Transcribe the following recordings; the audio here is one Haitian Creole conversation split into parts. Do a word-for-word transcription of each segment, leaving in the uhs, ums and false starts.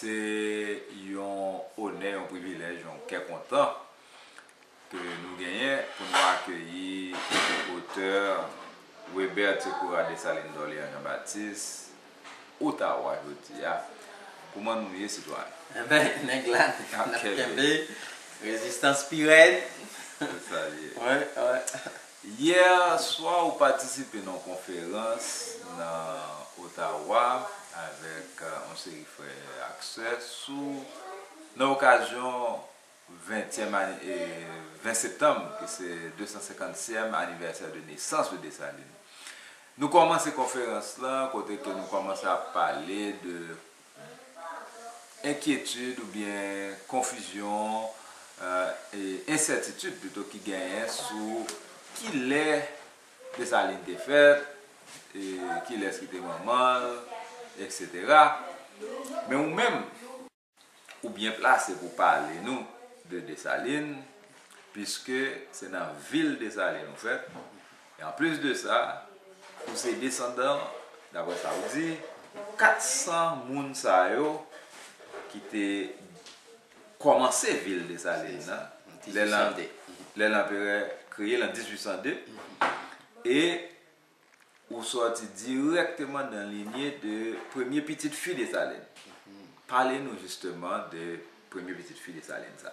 Se yon onè, yon privilèj, yon kè kontan ke nou genyen pou nou akeyi otè Webert Secoura Dessalines Dorléans Jean Baptiste, Ottawa jodi a. Kòman nou ye, sitwayen? Enben, nèg la, n ap kenbe. Rezistans pi rèd. Se sa l ye. Wi, wi. Yè swa, ou patisipe nan yon konferans nan Ottawa avèk, euh, yon seri frè ak sè sou, nan okazyon ventyèm ani-, e, ven septanm, ki se de san senkanntyèm anivèsè de nesans de Desalin. Nou kòmanse konferans lan kote ke nou kòmanse ap pale de enkyetid oubyen konfizyon, euh, e ensètitid pito ki genyen sou kilè Desalin te fèt, e kilès ki te manman l, etsetera. Men ou menm, ou byen plase pou pale nou de Desalin, piske se nan vil Desalin ou fèt. E anplis de sa, ou se desandan, daprè sa ou di, kat san moun sa yo ki te kòmanse vil Desalin nan, lè lan-, lè lanperè kreye l an dizuit san de, e ou sòti dirèkteman nan linye de premye pitit fi Desalin. Pale nou jisteman de premye pitit fi Desalin sa.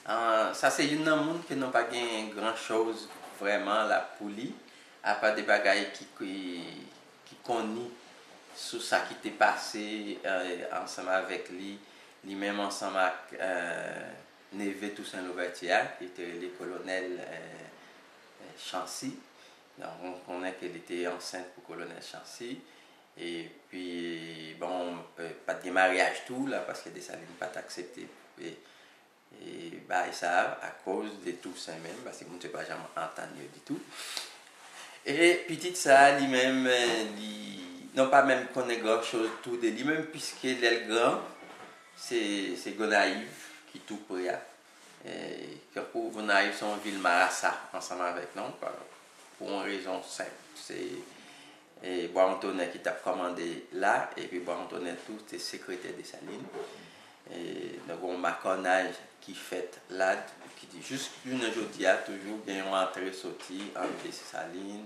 Ah, sa se youn nan moun ke nou pa gen gran choz vrèman la pou li, apa de bagay ki, ki, ki konni sou sa ki te pase, eh, ansanm avèk li, li menm ansanm ak, eh, neve Toussaint Louverture a, ki te rele Kolonèl, eh, eh, Chancy. Donk, nou konnen ke li te ansent pou Kolonèl Chancy. Epi, bon, eh, pa t gen maryaj tou la, paske Desalin pa t aksepte, eh, e bagay sa a akoz de Toussaint menm, paske moun yo pa janm antann yo ditou. E pitit sa a, li menm, eh, li, nou pa menm konnen gran choz tou de li menm, piske lè l gran, se, se Gonayiv ki tou pre a. E, tankou Gonayiv se yon vil marasa ansanm avèk nou, pou yon rezon senp. Se, e, Boisharnais ki t ap kòmande la, epi Boisharnais tou te sekretè Desalin. E, donk, yon makònaj ki fèt la, ki di jis jounen jodi a, toujou gen yon antre soti ant Desalin,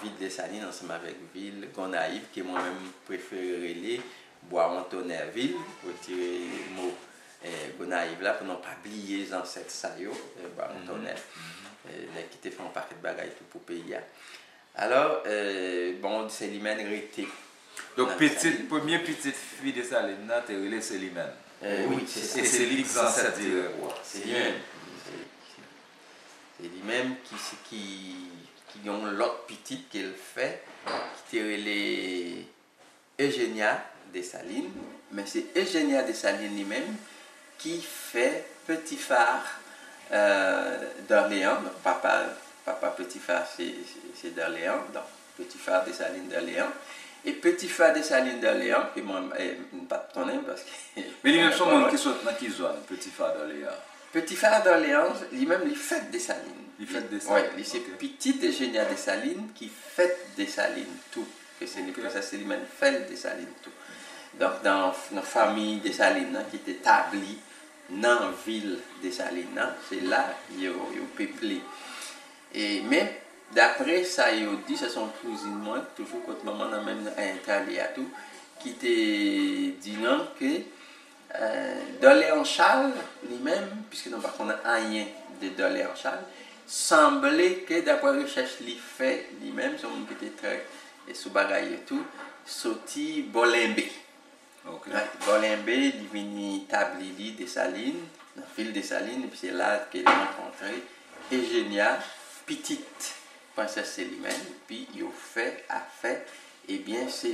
vil Desalin ansanm avèk vil Gonayiv, ke mwen menm prefere rele Boisharnais vil, retire mo, eh, Gonayiv la, pou nou pa bliye zansèt sa yo, eh, Boisharnais, eh, nèg ki te fè yon pakèt bagay tou pou peyi a. Alò, eh, bon, Selimèn rete. Donk, pitit, premye pitit fi Desalin nan te rele Selimèn. Eh, wi, se, e se li ki zansèt dirèk ou a. Se li menm. Se li menm ki, ki, ki gen yon lòt pitit ke l fè, ki te rele Eugenia Dessalines, men se Eugenia Dessalines li menm ki fè Petit Phare, euh, d'Orléans, donk papa, papa Petit Phare se, se, se d'Orléans, donk Petit Phare Dessalines d'Orléans. E Petit Phare Dessalines d'Orléans, ke mwen, eh, m pa t konnen, paske... Men li menm se yon moun ki sot nan ki zòn, Petit Phare d'Orléans? Petit Phare d'Orléans, li menm, li fèt Desalin. Li fèt Desalin, wi, li se pitit Eugenia Dessalines ki fèt Desalin tou. Ke se li, Prensès Selimèn fè l Desalin tou. Donk, nan, nan fanmi Desalin nan ki te tabli nan vil Desalin nan, se la yo, yo peple. E, men, daprè sa yo di, sa se yon kouzin mwen, toujou kot manman nan menm, eh, Entalye a tou, ki te di nou ke, eh, Dorléans Charles, li menm, piske nou pa konnen anyen de Dorléans Charles, sanble ke, daprè rechèch li fè, li menm, se yon moun ki te trè, eh, sou bagay yo tou, soti bò Lenbe. Ok. Bò Lenbe, li vini tabli li Desalin, nan vil Desalin, epi se la ke li rankontre Eugenia, pitit Prensès Selimèn, epi yo fè afè. Ebyen, se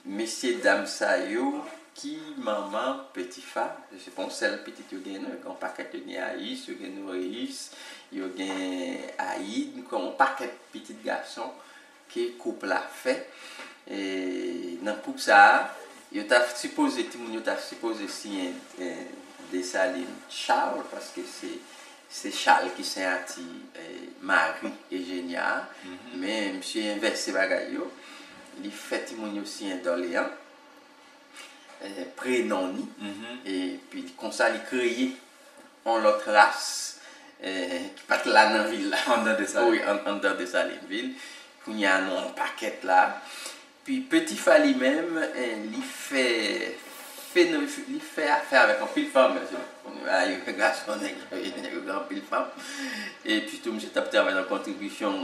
mesye dam sa yo ki manman Petit Phare. Se pa yon sèl pitit yo gen, non, yo gen yon pakèt, yo gen Ayis, yo gen Noreyis, yo gen Ayid, yon pakèt pitit gason ke koup la fè. E, nan koup sa a, yo ta sipoze, timoun yo ta sipoze siyen, eh, Desalin Charles, paske se, se Charles ki siyati, eh, mari Eugenia a. Men misye envèse bagay yo. Li fè timoun yo siyen Dorléans. eh, prenon ni. Epi konsa li kreye yon lòt ras, eh, ki pa t la nan vil la. Anndan Desalin. Wi, an- anndan Desalin vil. Kounye a nou yon pakèt la. Pi Petit Fa li menm, eh, li fè, fè, li fè afè avèk anpil fanm, mesye. Kounye a, yo gason nèg, nèg yo gen anpil fanm. Epi tou, misye t ap travay nan kontribisyon,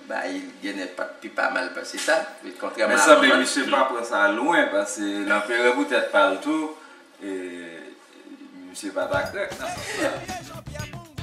bay, genyen pa t pi pa mal pase sa. Kontrèman a manman. Men sanble misye pa pran sa lwen, paske lanperè poutèt pa l tou, e, misye pa ta krèk nan sans sa.